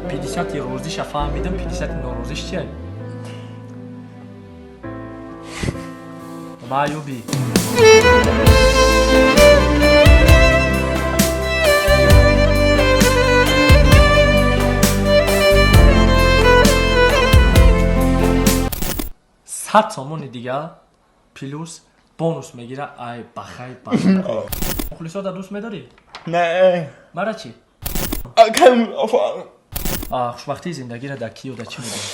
50 розиша фаҳмидам, 50 норозиш чия? Маъюбӣ. 100 сомони дига плюс бонус мегира. Ай бахай ба мухлисота дӯст медорӣ? Не. Мара чӣ? Акай Музаффар. Хушбахтии зиндагиро дар киё, дар чӣ мебинӣ?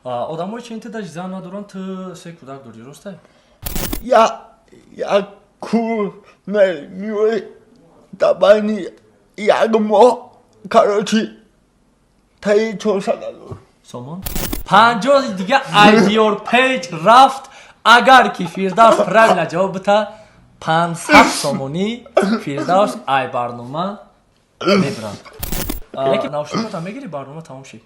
Одамои чин ту даже зан надоранд, ту се кӯдак дорӣ, ростай? Як кур меои, дар байни як моҳ, короче, таи 400 000 сомон. 50 дига айдиёр пейҷ рафт. Агар ки Фирдавс правильно ҷавоб бита, 500 сомонӣ Фирдавс ай барнома мебирад. Лекин наушникота мегирӣ, барнома тамом шид.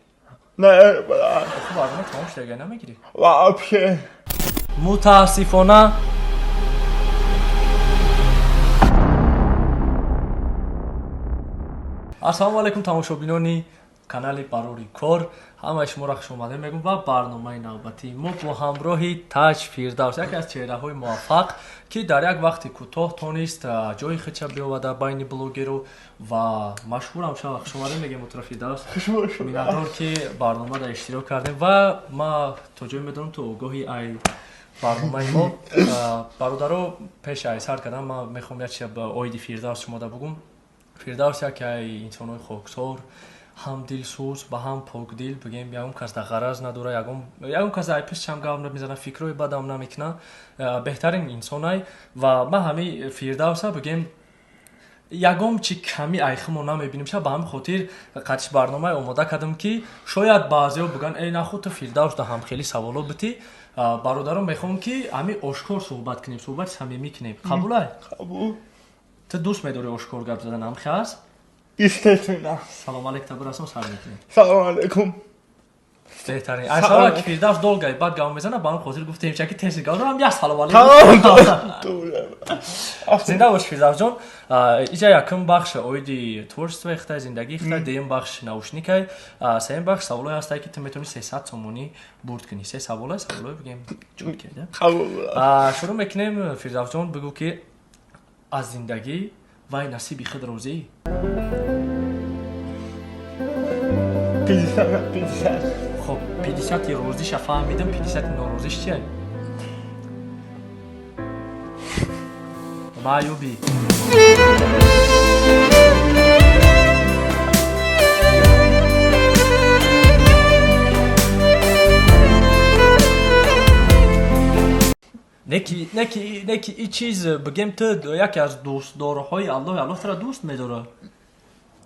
Не, брат. Охи, барнома тамом шид, агар намегирӣ? Вообще. Мутаассифона, ассалому алайкум, тамошобинони канали Барори кор, ҳамаи шуморо хушомадед мегӯм ва барномаи навбатии мо бо ҳамроҳи Таҷ Фирдавс, яке аз чеҳраҳои муваффақ, ки дар як вақти кӯтоҳ тонист ҷои худша биёвада байни блогеру ва машҳурам шава. Хушомадед мегӯем утро, Фирдавс. Миннатдор, ки барномада иштирок кардем, ва ма то ҷое медонам, ту огоҳи ай барномаи мо. Бародаро, пеш ай сар кардан ман мехоҳам як чиза ба оиди Фирдавс шумода бугум. Фирдавс яке ай инсонҳои хоксор, ҳам дилсӯз ва ҳам покдил, бигем, ягон кас дар ғараз надора, ягон кас ай пешчам гап намезана, фикрҳои бадам намекуна, беҳтарин инсонай. Ва ман ҳами Фирдавса, бигем, ягон чи ками айхимо намебинем ша. Ба ҳамин хотир қатиш барномае омода кардам, ки шояд баъзеҳо бигӯянд: «Эй, нахуд ту Фирдавс да ҳамхели саволо битӣ». Бародарон, мехоҳам, ки ҳами ошкор суҳбат кунем, суҳбати самимӣ кунем. Қабулай? Қабул. Ту дӯст медорӣ ошкор гап задан, ҳамхе аст? Естественно. Салом алейк та бирасон, сар мекунем. Салом алейкум. Беҳтарин. Ай савол, ки Фирдавс долгай баъд гап мезана, ба ҳамин хотир гуфтем, ки тез гап занам. Як салом алейкум. Зинда бош, Фирдавсҷон. Иҷа якум бахш оиди творчествои хитай, зиндагии хитай, дуюм бахш наушникай, сеюм бахш саволое ҳастае, ки ту метавонӣ 300 сомонӣ бурд кунӣ. Се саволе, саволое, бигем, чӯткеда. Қабул. Шурӯъ мекунем. Фирдавсҷон, бигӯ, ки аз зиндагӣ вай насиби худ розӣ? 50 на 50. Хоб, 50-и розиша фаҳмидам, 50-и норозиш чия? Маъюбӣ. Неки и чиз, бигем, ту яке аз дӯстдорҳои Аллоҳ, Аллоҳ туро дӯст медорад.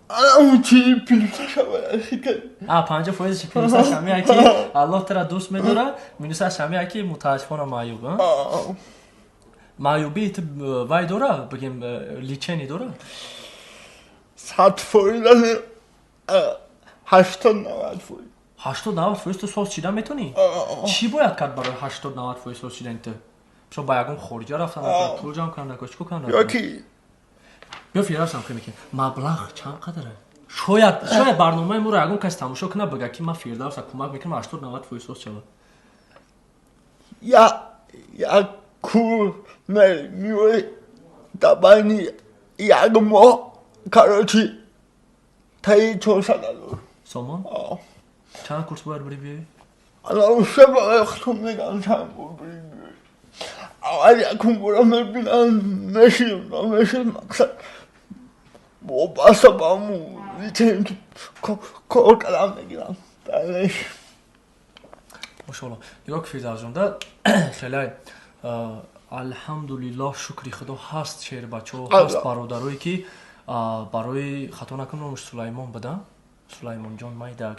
Ана чи плюсаша бояд хит. А 50 фоизши плюсаш ҳамия, ки Аллоҳ туро дӯст медорад, минусаш ҳамия, ки мутаассифона маъюб. Маъюбии ту вай дора, бигем, лечение дора? 100%, 80-90%. 80-90% ту соз шида метавонӣ? Чӣ бояд кард барои 80-90% соз шидани ту? Шо ба ягон хориҷа рафтан, пул ҷамъ кардан, чӣ кор кардан? Ёки Биё, Фирдавсам, хе мекунем. Маблағ чанд қадар? Шояд барномаи моро ягон касе тамошо кунад, бигӯяд, ки ман Фирдавса кӯмак мекунам, 80-90% соз шавад. Як кур меои, дар байни як моҳ, короче, таи 400 000 сомон. Чанд курс бояд бири биёӣ? Ана уша барои худтон мегам, чанд бор бири биёӣ. Аввал якум бора мебинам, мешид, намешид, мақсад вобаста ба ҳамун литен кор кардам, мегирам. Далеш. Машоалло. Нигоҳ ки, Фирдавсҷон, да хеле алҳамдулиллоҳ, шукри Худо, ҳаст шербачаҳо, ҳаст бародарое, ки барои, хато накунам, номаш Сулаймон буда, Сулаймонҷон майда,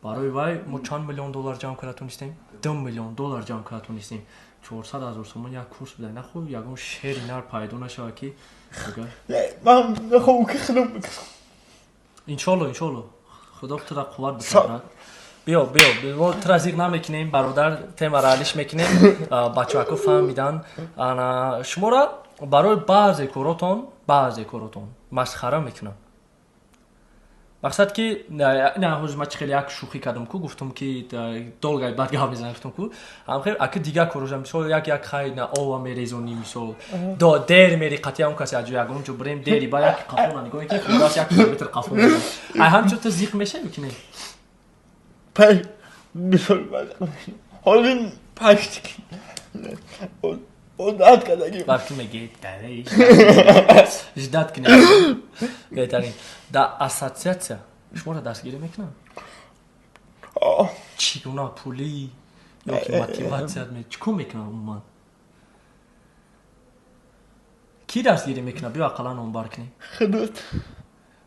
барои вай мо чанд миллион доллар ҷамъ карда тонистем? 2 миллион доллар ҷамъ карда тонистем. 400 000 сомон як курс буда. Нахӯ ягон шери нар пайдо нашавад, ки Ман мехоҳам, ки худам бикунам. Иншолло, иншолло, Худо тура қувват бикунад. Биё, биё, мо тура зиқ намекунем, бародар, темаро алиш мекунем. Бачаҳако фаҳмидан. Ана шуморо барои баъзе коротон масхара мекунам. Мақсад ки на, ҳозир ман чи хеле як шӯхӣ кардам ку, гуфтум ки долгай бад гап мезанам, гуфтум ку ҳамхел аки дигар корожа, мисол, як хай на ова мерезонӣ, мисол, до дер мери қатъи он касе аҷо ягон ҷо бирем, дери ба як қафона нигоҳ ки худас 1 километр қафо мезанад. Ай ҳамчун ту зиқ мешавӣ ки не? Пеш бисёр ҳозир пашти одат кардагим. Вақти мегӣ ждать кунем, беҳтарин. Да ассотсиатсия шуморо дастгирӣ мекунанд? Чӣ гуна, пулӣ ё ки мотиватсия, чӣ кор мекунанд умуман? Кӣ дастгирӣ мекунад? Биё, ақаллан номбар кунем. Худот.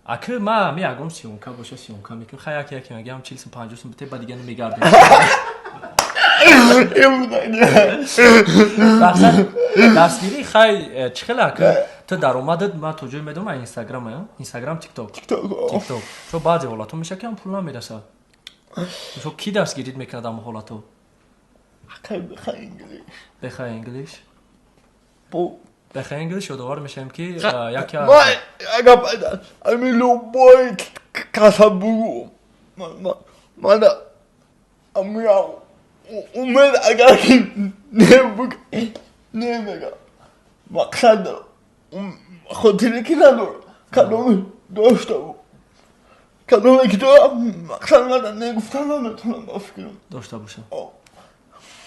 Аки ма ми ягон съёмка боша, съёмка мекунем. Хай, яке яке мегӯям, 40 сум, 50 сум бите, ба дига намегардем. Мақсад дастгирӣ. Хай, чӣ хеле, ака, ту даромадат, ман то ҷое медонам, Инстаграм, Инстаграм, Тикток. Тикток. Шо баъзе ҳолатҳо мешавад, ки ҳам пул намерасад. Мисол, кӣ дастгирит мекунад ҳамон ҳолатҳо? Бехай Инглиш, бехай Инглиш. Ёдовар мешавем, ки яке ами любой каса бугу, мана амира умед, агар ки не не мега, мақсад хотире ки надорам, кадоме дошта, кадоме ки дорам, мақсад мада негуфтан наметавонам, ба фикрам. Дошта бошам.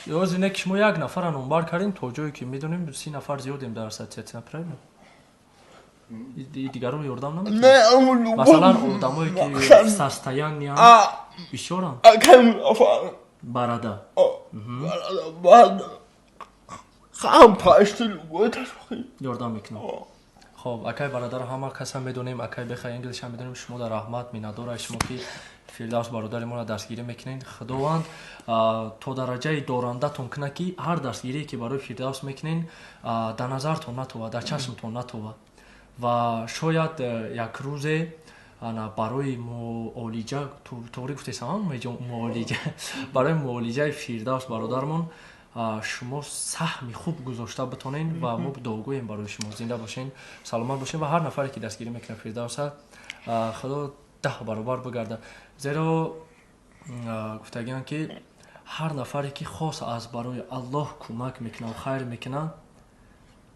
Ёзи не ки шумо як нафара номбар кардем, то ҷое ки медонем, 30 нафар зиёдем дар ассотсиатсия, правильно? Дигарон ёрдам намекунад? Масалан, одамое ки состояниям бисёрам. Барада. Барада. Ҳам пашти любой. Ёрдам мекунам. Хоб, акай бародаро, ҳама каса медонем, акай беха Инглишам медонем. Шумо дар раҳмат, миннатдор шумо ки Фирдавс бародари моро дастгирӣ мекунед. Худованд то дараҷаи дорандатон кунад, ки ҳар дастгирие ки барои Фирдавс мекунед, дар назартон натовад, дар чашмтон натовад ва шояд як рӯзе ана барои муолиҷа, тоғрӣ гуфтесам, муолиҷа, барои муолиҷаи Фирдавс бародармон шумо саҳми хуб гузошта битонед ва мо дуогӯем барои шумо. Зинда бошен, саломат бошен ва ҳар нафаре ки дастгирӣ мекунад Фирдавса, Худо 10 баробар бигарда, зеро гуфтагианд, ки ҳар нафаре ки хос аз барои Аллоҳ кӯмак мекунад, хайр мекунад,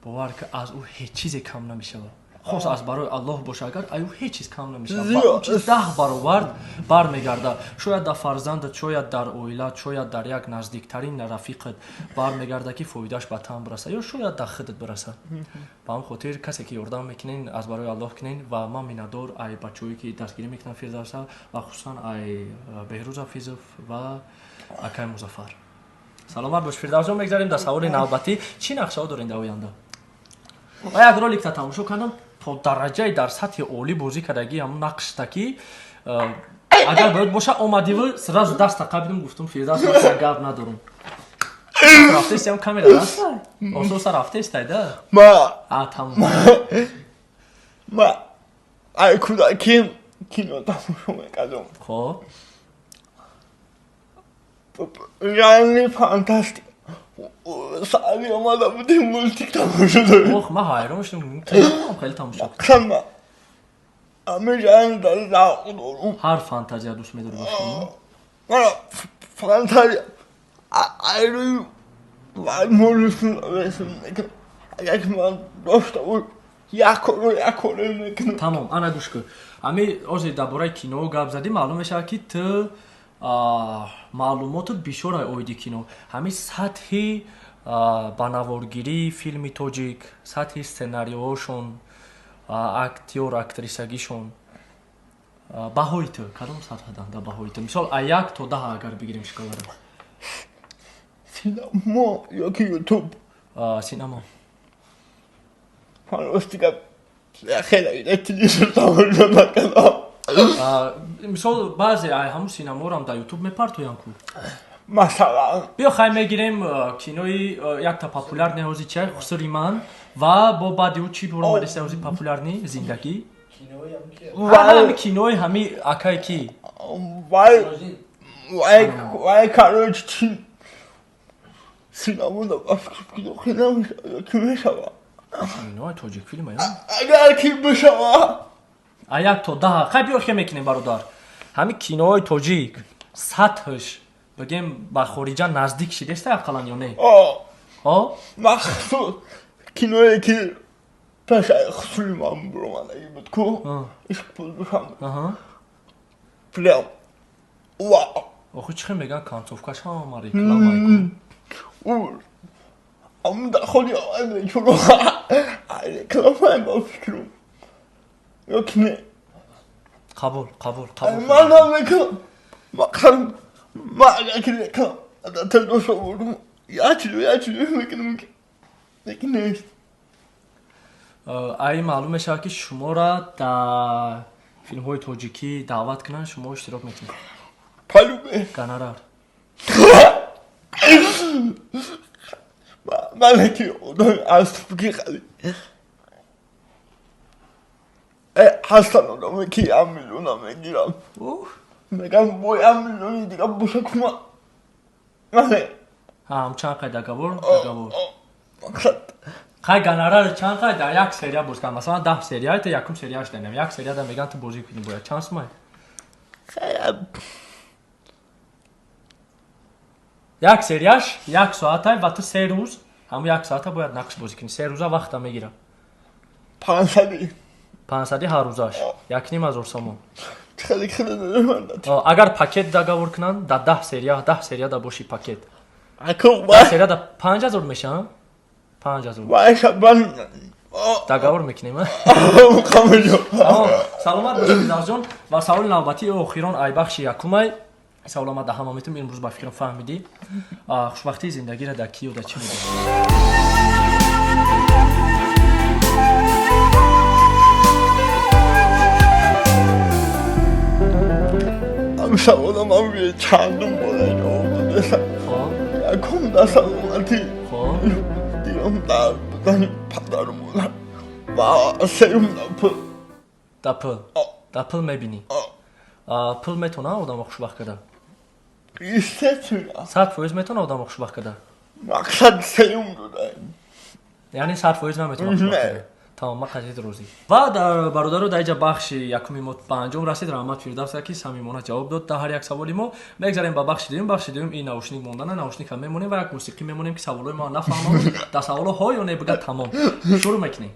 бовар ки аз ӯ ҳеҷ чизе кам намешавад. Хос аз барои Аллоҳ боша агар, аю ҳеҷ чиз кам намешавад ва он чиз 10 баробар бармегардад. Шояд дар фарзандат, шояд дар оилат, шояд дар як наздиктарин рафиқат бармегардад, ки фоидааш ба тан бирасад ё шояд дар худат бирасад. Ба ҳамин хотир касе ки ёрдам мекунен, аз барои Аллоҳ кунен. Ва ман миннатдор ай бачаҳое ки дастгирӣ мекунанд Фирдавса ва хусусан ай Беҳрӯз Ҳафизов ва акай Музаффар. Саломат бош, Фирдавсҷон. Мегзарем дар саволи навбатӣ. Чӣ нақшаҳо дорем дар оянда? Ва як роликта тамошо кардам, то дараҷаи дар сатҳи олӣ бозӣ кардагӣ ҳамун нақшта, ки агар бояд боша, омадиву сразу даста қабидум, гуфтум: «Фирдавс, гап надорум». Рафтестиам, камера даста ососа рафтестай да. Ма А, тамом. Ма ай кӯдаким кино тамошо мекардам. Жанри фантастика. Сари омада будем, мультик тамошо дорем. Ох, ман ҳайрон шудам, хеле тамошо. Мақсад ма ҳамин жанр дар завқ дорум. Ҳар фантазия дӯст медорӣ бошӣ? Мана фантазия айрӯи агар ки ман дошта буд, як корро як коре мекунам. Тамом. Ана гӯш кун, ҳами озир дар бораи кино гап задӣ, маълум мешавад, ки ту маълумотат бисёр оиди кино. Ҳамин сатҳи ба наворгирии филми тоҷик, сатҳи сценариоҳошон, актёр актрисагишон, баҳои ту кадом сатҳ дар баҳои ту, мисол, а 1 то 10 агар бигирем шкаларо? Синамо ёки Ютуб? Синамо. Рости гап, хеле телевизор тамошо накардам. Мисол, баъзе ай ҳамун синаморам дар Ютуб мепартоянд ку. Масалан? Биё, хай, мегирем кинои якта популярный ҳози чай, «Хусури ман», ва бо баъди ӯ чӣ буромадеста ҳози популярный, «Зиндагӣ», ҳами кинои ҳами акай ки. Вай. Вай, вай, короче, чи синамода ба фикр ки дохил намешава ё ки мешава? Кинои тоҷик филма ё? Агар ки бишава. А як то даҳ. Хай, биё, хе мекунем, бародар. Ҳамин киноҳои тоҷик сатҳш, бигем, ба хориҷа наздик шидеста ақаллан ё не? О. О? Махсус киное ки пешаи хусули ман буромадаги буд ку, ишқ пул бишам. Прям вау. Охи, чӣ хел мегӯянд, концовкаш ҳама реклама ку. Ам да ходи чуро реклама ба фикрум ё ки не? Қабул, қабул, қабул. Ман намекунам, мақсад, ман агар ки реклама дар дошта бурдум, як чизо, як чизо мекунам ки лекин нест. Ай, маълум мешавад, ки шуморо дар филмҳои тоҷикӣ даъват кунанд, шумо иштирок мекунед? По-любому. Гонорар? Ман ки одами аз фикри хали ҳастан, одаме ки 1 миллиона мегирам, мегам, бо 1 миллиони дига боша кума мане. Ҳам чанд қай договор, договор? Мақсад. Хай, гонорари чанд қай дар як серия боз кан? Масалан, 10 серия, та якум серияш данам, як серияда меган, ту бозӣ кунӣ бояд, чанд сумай? Хай. Як серияш як соатай ва ту 3 рӯз ҳамун як соата бояд нақш бозӣ кунӣ, 3 рӯза вақта мегирам. 500. 500 ҳар рӯзаш, 1,5 ҳазор сомон. Хеле хеле дорам. Агар пакет договор кунанд, дар 10 серия, 10 серияда боши, пакет. Ако. 10 серияда 5000 мешаванд, 5000. Вай, шабан. Договор мекунем, а? Тамом, саломат бошед, Фирдавсҷон. Ва саволи навбатии охирон, ай бахши якумай савола ма да ҳама метум, имрӯз ба фикрам фаҳмидӣ. Хушбахтии зиндагиро дар ки ё дар чӣ мебинӣ? Ам савола ман чандум бора ҷавоб додасам. Хоб. Якум дар саломатӣ. Хоб. Дуюм дар будани падару модар ва сеюм дар пул. Дар пул? Дар пул мебинӣ? Пул метавона одамро хушбахт карда? Естественно. 100% метавона одамро хушбахт карда? Мақсад, сеюм додаем. Яъне 100% наметавона хушбахт Не. карда. Тамом, ман қатъият розӣ. Ва дар бародаро, дар инҷа бахши якуми мо ба анҷом расид. Раҳмат Фирдавса, ки самимона ҷавоб дод дар ҳар як саволи мо. Мегзарем ба бахши дуюм. Бахши дуюм ин наушник мондана. Наушника мемонем ва як мусиқӣ мемонем, ки саволҳои мо нафаҳмам. Дар саволҳо ҳо ё не бига, тамом. Шурӯъ мекунем.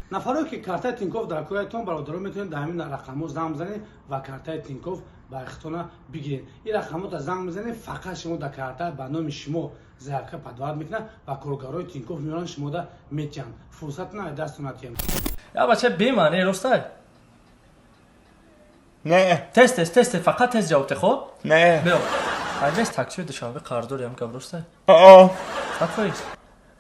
Нафаре ки картаи Тинков дар кӯятон, бародаро, метавонед дар ҳамин рақамҳо занг бизанед ва картаи Тинков ба ихтона бигиред. Ин рақамҳота занг мезанед, фақат шумо дар карта ба номи шумо заявка подавать мекунад ва коргарои Тинков меоранд, шумода метиҳанд. Фурсатона аз дастон натиҳанд. Я бача бемаъне, ростай? Не. Тез, тез, тез, тез, фақат тез ҷавоб те, хоб? Не. Биё. Айбес таксиои Душанбе қарздори, ам гап ростай? О. 100%?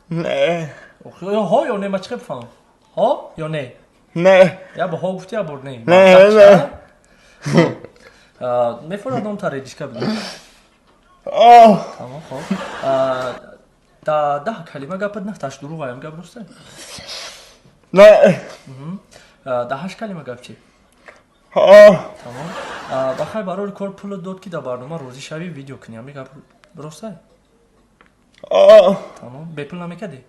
Не. Ё ҳо ё не, ма чӣ бифаҳмам? Ҳо ё не? Не. Я бо ҳо гуфти, я бор не. Не, не. Мефорад ном та редиска бидем. О. Тамом, хоб. Да 10 калима гапат наҳташ дурӯғ, аям гап ростай? Не. Да ҳашт калима гап чӣ? О. Тамом. Ба хайр, барори кор пулат дод, ки дар барнома розӣ шавӣ, видео кунӣ, ами гап ростай? О. Тамом. Бепул намекардӣ?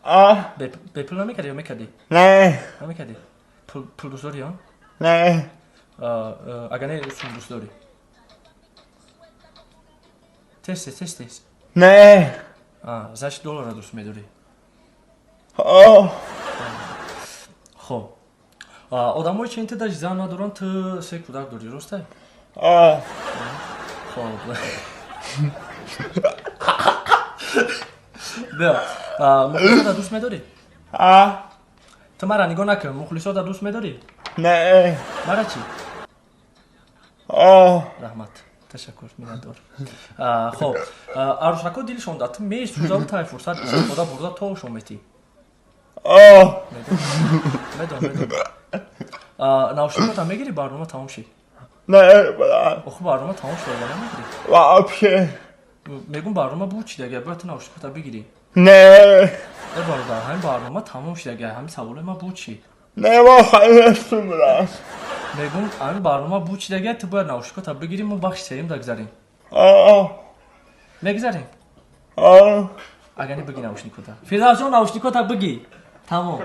А. Бепул намекардӣ ё мекардӣ? Не. Намекардӣ. Пул дӯст дорӣ, ё? Не. Агар не, сум дӯст дорӣ? Тез, тез, тез, тез. Не. Значит, долларро дӯст медорӣ. О. Хоб, одамои чен ту даже зан надоранд, ту се кӯдак дорӣ, ростай? О. Хоб, биё, мухлисота дӯст медорӣ? А. Ту мара нигоҳ накун, мухлисота дӯст медорӣ? Не. Мара чӣ? О. Раҳмат, ташаккур, миннатдор. Хоб, арӯсако дилшон да ту месӯзаву тай фурсат истифода бурда товшон метӣ? О. Медон, медон. Наушникота мегирӣ, барнома тамом шид? Не, бля. Охи, барнома тамом шуд, ага намегирӣ? Вообще. Мегум, барнома буд чи дага, бояд ту наушникота бигирӣ. Не. Э, бародар, ҳамин барнома тамом шуд, ага ҳамин саволои ман буд чи? Не, ма хайрестум, бля. Мегум, ҳамин барнома буд чи дага, ту бояд наушникота бигирӣ, мо бахши сеюм дагзарем. Мегзарем? Агар не, биги наушникота. Фирдавсҷон, наушникота биги. Тамом.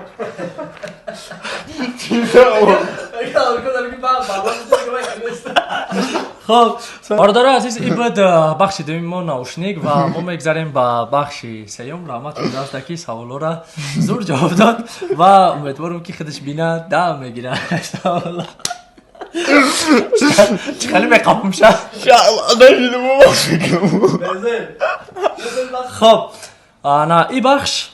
Хоб, бародарои азиз, ин буд бахши дуюми мо, наушник, ва мо мегзарем ба бахши сеюм. Раҳмат Фирдавс, ки саволҳоро зур ҷавоб дод, ва умедворам, ки худаш бина дам мегирад. Чӣ хеле меқапум ша. Хоб, ана и бахш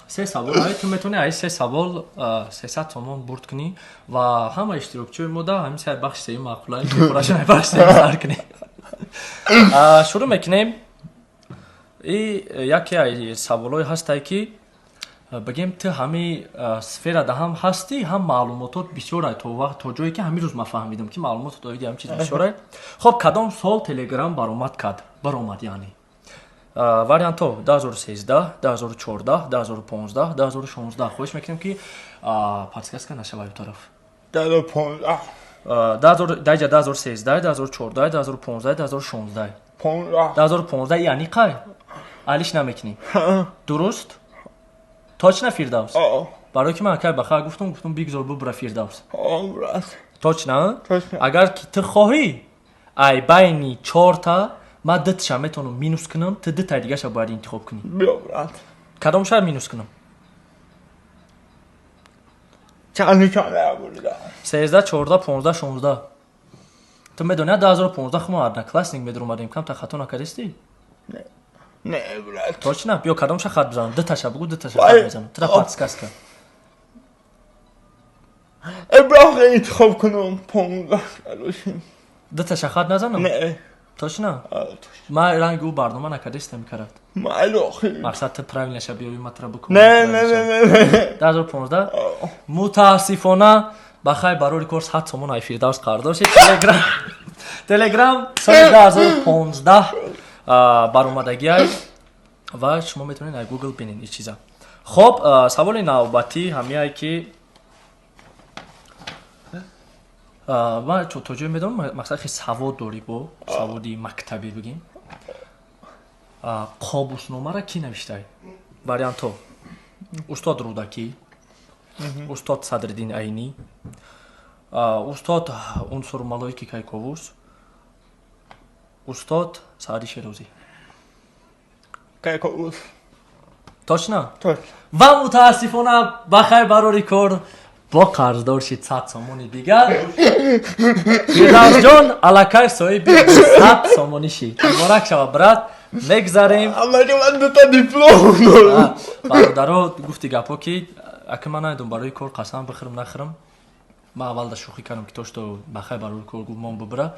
се савол ай, ту метавонӣ ай се савол 300 сомон бурд кунӣ, ва ҳама иштирокчиёи мо да ҳамин сай бахши сеюм маъқулай, хӯрашон ай бахши сеюм сар кунем. Шурӯъ мекунем. И яке ай саволҳое ҳастай, ки бигем, ту ҳами сферада ҳам ҳастӣ, ҳам маълумотот бисёрай, то вақт, то ҷое ки ҳамин рӯз ман фаҳмидам, ки маълумотот оиди ҳамин чиз бисёрай. Хоб, кадом сол Телеграм баромад кард, баромад яъне? Вариантҳо: 2013, 2014, 2015, 2016. Хоҳиш мекунем, ки подсказка нашавад тараф. 2015. Даҷа 2013, 2014, 2015, 2016. 15. 2015, яъне қай алиш намекунӣ, дуруст? Точно, Фирдавс? Барои ки ман акай бахар гуфтам, бигзор бубра Фирдавс. Точно? Агар ки ту хоҳӣ, ай байни чорта ман дуташа метавонам минус кунам, ту дутаи дигаша бояд интихоб кунӣ. Кадомша минус кунам? 13, 14, 15, 16. Ту медонӣ, 2015 хумо одноклассник медуромадем, камта хато накардистӣ? Не, брат. Точно? Биё, кадомша хат бизанам? Дуташа бугу, дуташа хат мезанам. Тура подсказка. Э, брат, интихоб кунам 15, короче. Дуташа хат назанам? Не. Точно? Ман ранги ӯ барнома накардистам карад. Майли охи. Мақсад, ту правильноша биёви, ма тура бикунам. Не, не, не, не. 2015. Мутаассифона, ба хайр барори кор 100 сомон ай Фирдавс қардоши. Телеграм соли 2015 баромадагиай, ва шумо метавонед ай Google бинед ин чиза. Хоб, саволи навбатӣ ҳамияе, ки ман то ҷое медонам, мақсад, хе савод дорӣ, бо саводи мактабӣ бигем. Қобусномаро кӣ навиштай? Вариантҳо: устод Рӯдакӣ, устод Садриддин Айнӣ, устод Унсурмалоики Кайковус, устод Саъди Шерозӣ. Кайковус. Точно? Точно. Ва мутаассифона, ба хайр барори кор бо қарздор шид 100 сомони дигар. Фирдавсҷон аллакай соҳиби 100 сомонӣ шид. Муборак шава, брат. Мегзарем. Ман дута диплом дорам. Бародаро, гуфти гапҳо, ки ака, ман намедонам, барои кор қасам бихӯрам, нахӯрам. Ман аввал да шӯхӣ кардам, ки то что ба хайр барори кор гумон бубра.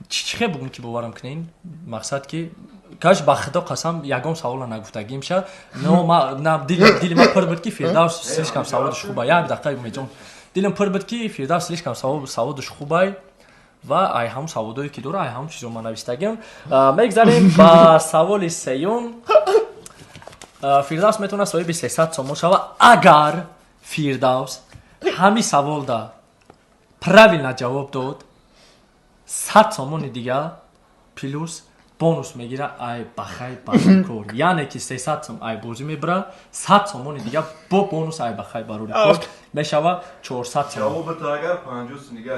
Чӣ хел бугум, ки боварам кунен? Мақсад, ки каш, ба худо қасам, ягон савола нагуфтагим ша. Но на дили ман пур буд, ки Фирдавс слишком саводаш хубай. Як дақиқа, Умедҷон, дилам пур буд, ки Фирдавс слишком саводаш хубай, ва ай ҳамун саводое, ки дора, ай ҳамун чизо ман навистагим. Мегзарем ба саволи сеюм. Фирдавс метавонад соҳиби 300 сомон шава, агар Фирдавс ҳамин саволда правильно ҷавоб дод, 100 сомони дига плюс бонус мегира ай бахай барори кор, яъне ки 300 сом ай бозӣ мебара, 100 сомони дига бо бонус ай бахай барори кор мешава 400 сомон.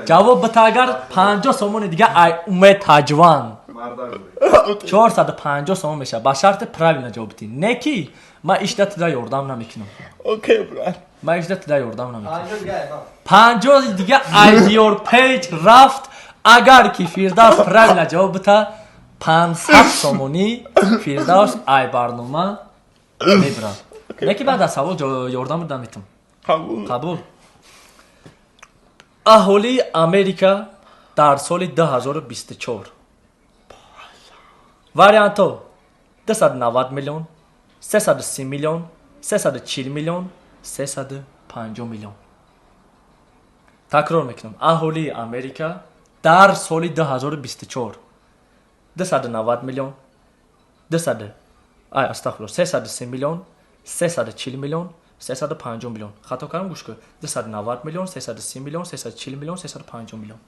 Ҷавоб бита, агар 50 сомони дига ай Умед Таҷван, 450 сомон мешава, ба шарти правильно ҷавоб битӣ. Не ки ман ишда туда ёрдам намекунам. Окей, брат. Ман ишда туда ёрдам намекунам. 50 дига ай Диёр Пейҷ рафт. Агар ки Фирдавс правильно ҷавоб бита, 500 сомонӣ Фирдавс ай барнома мебарад. Не ки баъд аз савол ёрдам наметам. Қабул. Қабул. Аҳолии Америка дар соли 2024. Вариантҳо: 290 миллион, 330 миллион, 340 миллион, 350 миллион. Такрор мекунам: аҳолии Америка дар соли 2024: 290 миллион, 200, ай, астағфирулло, 330 миллион, 340 миллион, 350 миллион. Хато кардам, гӯш кун. 290 миллион, 330 миллион, 340 миллион, 350 миллион.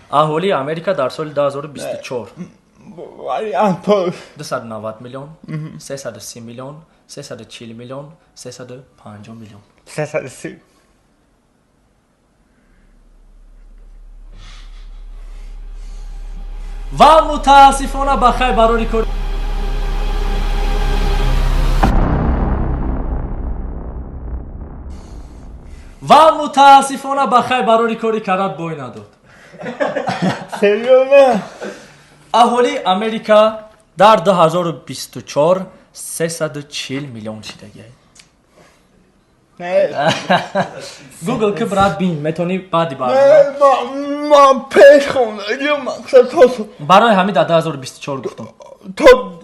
Аҳолии Америка дар соли 2024. Вариантҳо. 290 миллион, 330 миллион, 340 миллион, 350 миллион. 330. Ва мутаассифона ба хайр барори кор ва мутаассифона ба хайр барори кори карат бой надод. Серьёзно? Аҳолии Америка дар 2024 340 миллион шидагиай. Не. Google ки брат бин, метавонӣ баъди барнома. Не, ман пеш хондагиам, мақсад то Барои ҳамин дар 2024 гуфтам. То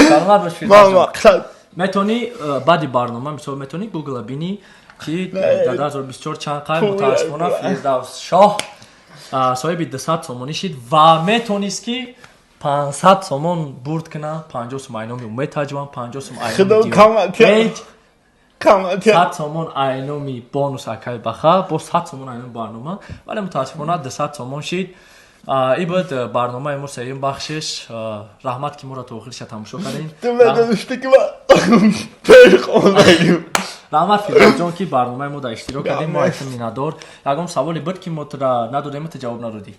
Саломат бош, ман Фирдавс. мақсад Метавонӣ баъди барнома, мисол, метавонӣ Google бинӣ, ки дар 2024 чанд қай. Мутаассифона Фирдавс шоҳ соҳиби 200 сомонӣ шид ва метавонист, ки 500 сомон бурд куна. 50 сум айноми Умед Таҷван, 50 сум Худо айноми камат. Пейҷ, камат. 100 сомон айноми бонус акай баха, бо 100 сомон айноми барнома, вале мутаассифона 200 сомон шид. И буд барномаи мо, сеюм бахшиш. Раҳмат, ки моро то охириша тамошо кардем. Ту медонисти, ки ман пеш хондагиам. Раҳмат, Фирдавсҷон, ки барномаи мо дар иштирок кардем. Мо Раҳмат. айту миннатдор. Ягон саволе буд, ки мо тура надодем, ту ҷавоб надодӣ?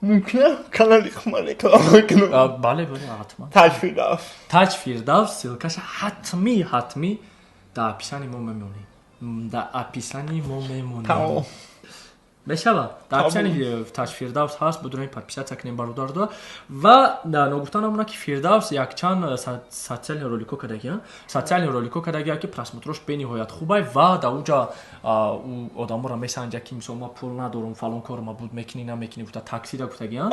Мумкин аст канали хума реклама кунам? Бале, бале, ҳатман. Таҷ Фирдавс. Таҷ Фирдавс, ссылка ша ҳатмӣ, ҳатмӣ дар описании мо мемонем. Дар описании мо мемонем. Тамом. Мешавад, дар Тамом. описании Таҷ Фирдавс ҳаст, будурем, подписаться кунем, бародарда. Ва ногуфта намона, ки Фирдавс якчанд социальный ролико кардагия, социальный ролико кардагия, ки просмотр ош бениҳоят хубай ва дар уҷа ӯ одаморо месанҷа, ки мисол ма пул надорум, фалон кор ма буд, мекунӣ, намекунӣ, гуфта, таксира гуфтагия.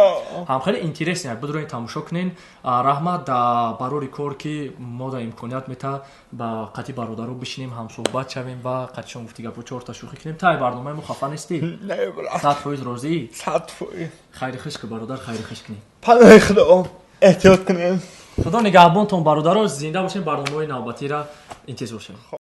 Ҳам хеле интересный, будурем, тамошо кунен. Раҳмат да барори кор, ки мо да имконият мета ба қатъи бародаро бишинем, ҳамсӯҳбат шавем ва қатъишон гуфти гапо чорта шӯхӣ кунем. Тай барномаи мо хафа нестӣ? Не, брат. 100% розӣ? 100%. Хайри хуш ки, бародар, хайри хуш кунем. Паноҳи Худо, эҳтиёт кунем. Худо нигаҳбонтон, бародаро, зинда бошем, барномаҳои навбатиро интизор шавем.